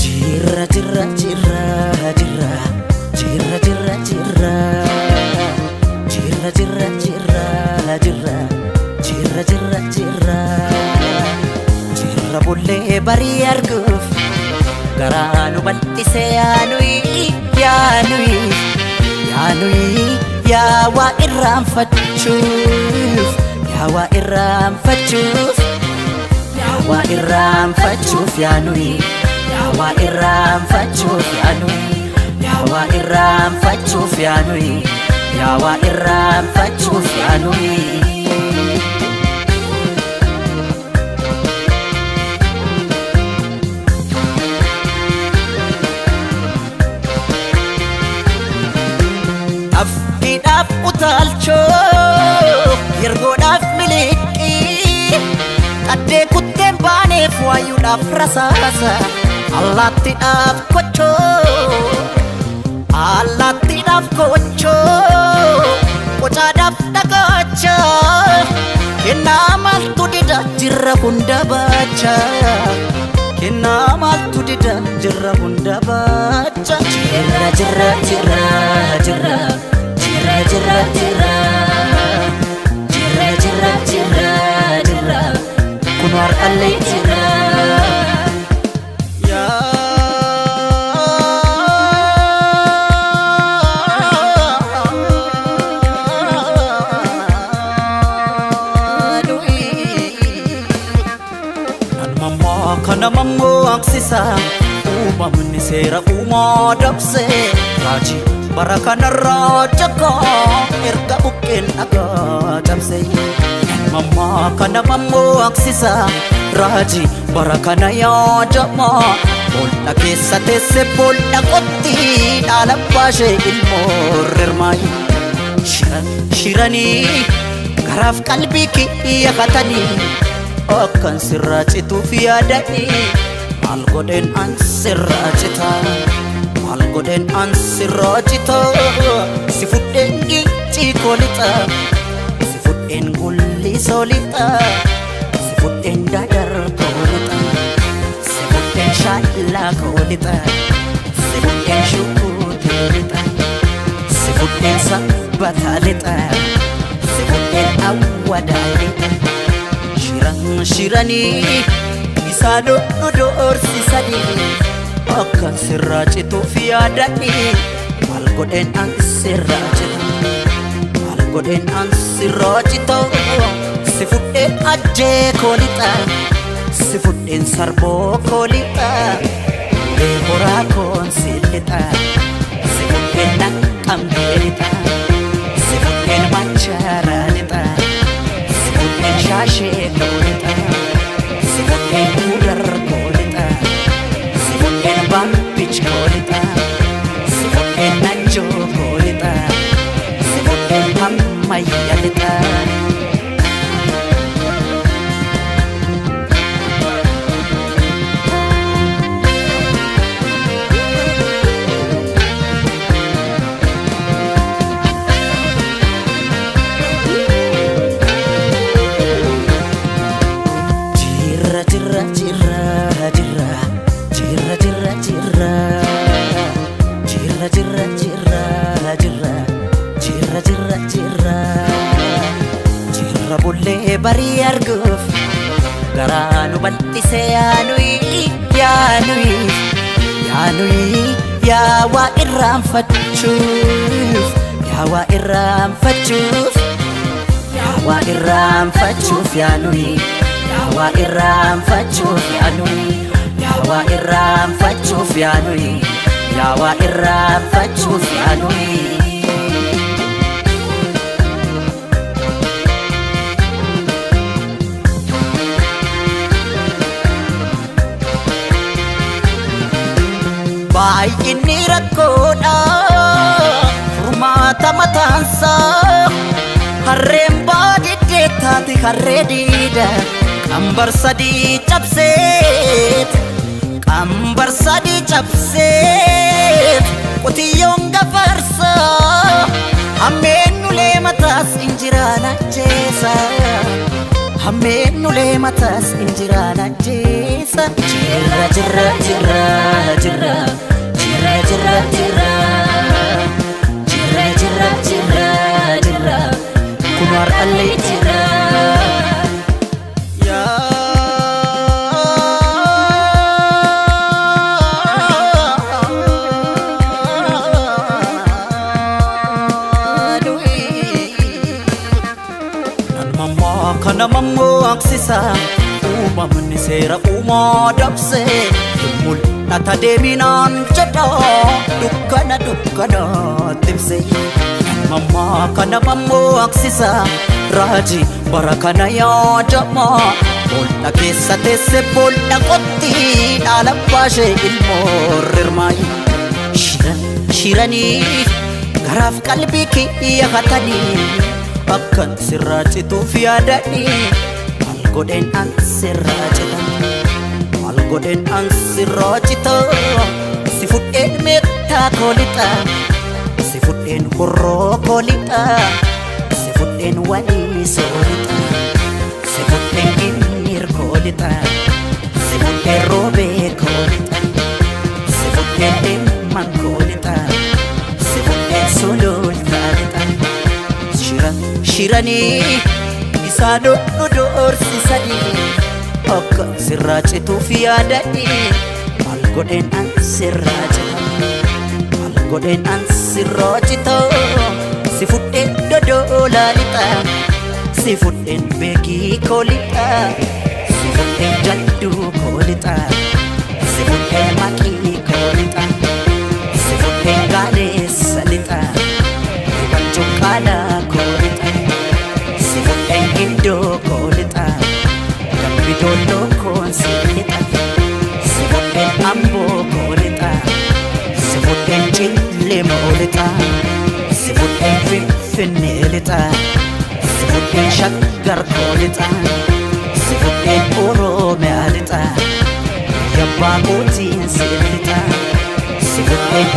Jirra jirra jirra jirra jirra jirra jirra jirra jirra jirra jirra jirra jirra jirra jirra bullee barii arguuf garaa nu bal'ise yaanuyi yaanuyi yaanuyi yaa waa irraanfachuuf yaa waa irraanfachuuf yaa waa irraanfachuuf yaanuyi yaa waa irraanfachuuf yaanuyi yaa waa irraanfachuuf yaanuyi yaa waa irraanfachuuf yaanuyi. Afkiidhaaf utaalchoo yergoodhaaf miliqii qaddee kutteen baaneef waayuudhaaf rasaasa allaattiidhaaf kochoo allaattiidhaaf kochoo qocaadhaaf dhagaacha kennaa maaltu dida jirra hunda baacha kennaa maaltu dida jirra hunda baacha jirra jirra jirra jirra jirra jirra jirra jirra jirra jirra jirra kun har'allee jirra. Namammaa kana mammaksisa uumamni seera uumaa dabse raajii bara kanarraa jakaa erga buqqeen dhagaa cabse. Namammaa kana mammaksisa raajii bara kana yaadama bool'a keessa teesse bool'a qotti dhaala baashee ilmoo rirmaayi. Shiran shiranii garaaf qalbii kiyya katanii akkan sirraa cituuf yaadanii maal godheen an sirraa cita maal godheen an sirraa cita si fudheen gincii koo lixa si fudheen gullisoo lixa si fudheen dadar koo lixa si fudheen shaallaa koo lixa si fudheen shukuutee lixa si fudheen sabbataa lixa si fudheen awwadaa lixa shiran shiranii isaan nu doorsisanii akkan sirraa cituuf yaadanii maal godheen an sirraa cita maal godheen an sirraa cita si fudheen ajjee koo lixa si fudheen sarboo koo lixa ulee horaa koon si lixa si fudheen naqqamtee lixa si fudheen machaaraa lixa si fudheen shaashee koo lixa si fudheen gudar koo lixa si fudheen baabbich koo lixa si fudheen najjoo koo lixa si fudheen hammayya lixa. Jirra jirra jirra jirra jirra jirra jirra jirra jirra jirra jirra jirra jirra jirra jirra bullee barii arguuf garaa nu bal'ise yaanuyi yaanuyi yaanuyi yaa waa irraanfachuuf yaa waa irraanfachuuf yaa waa irraanfachuuf yaanuyi yaa waa irraanfachuuf yaanuyi yaa waa irraanfachuuf yaanuyi yaa waa irraanfachuuf yaanuyi. Baay'inni rakkoodha furmaata mataansaa. Harreen baadiddee taate harree diida. Qambar sadii cabseet, qambar sadii cabseet, qotiyyoon gafarsaa. Hammeen ulee mataas injiraan ajjeesa. Hammeen ulee mataas injiraan ajjeesa. Jirra jirra jirra jirra jirra jirra jirra jirra jirra jirra jirra kun har'allee jira. Nan kana mammaksisa, uumamni seera uumaa dabse, mul'ata deeminaan jedha dukkana dukkanatti ibse. Mammaa kana mammaksisa, raajii bara kana yaadama, bool'a keessa teesse bool'a qotti, dhaala baashee ilmoo rirmaayi. Shiran shiranii garaaf qalbii kiyya hatanii, akkan sirraa cituuf yaadanii, maal godheen an sirraa cita? Maal godheen an sirraa cita? Si fudheen meettaa koo lixa, si fudheen horroo koo lixa, si fudheen walii soo lixa, si fudheen ginniir koo lixa, si fudheen roobee koo lixa, si fudheen dhimman koo lixa, si fudheen sulultaa lixa. Shira shiranii isaan nu doorsisanii, akka sirraa cituuf yaadanii, maal godheen an sirraa cita? Maal godheen an sirraa cita? Si fudheen dodoolaa lixa, si fudheen beekii koo lixa, si fudheen jadduu koo lixa, si fudheen maqii koo lixa, si fudheen gaaleessa lixa, dhiban cuqqaalaa koo lixa, si fudheen gindoo koo lixa, dambi doolloo koon si lixa, si fudheen amboo koo lixa, si fudheen cillemoo lixa, si fudheen finfinnee lixa, si fudheen shaggar koo lixa, si fudheen oromiyaa lixa, yabbaa kootiin si lixa, si fudheen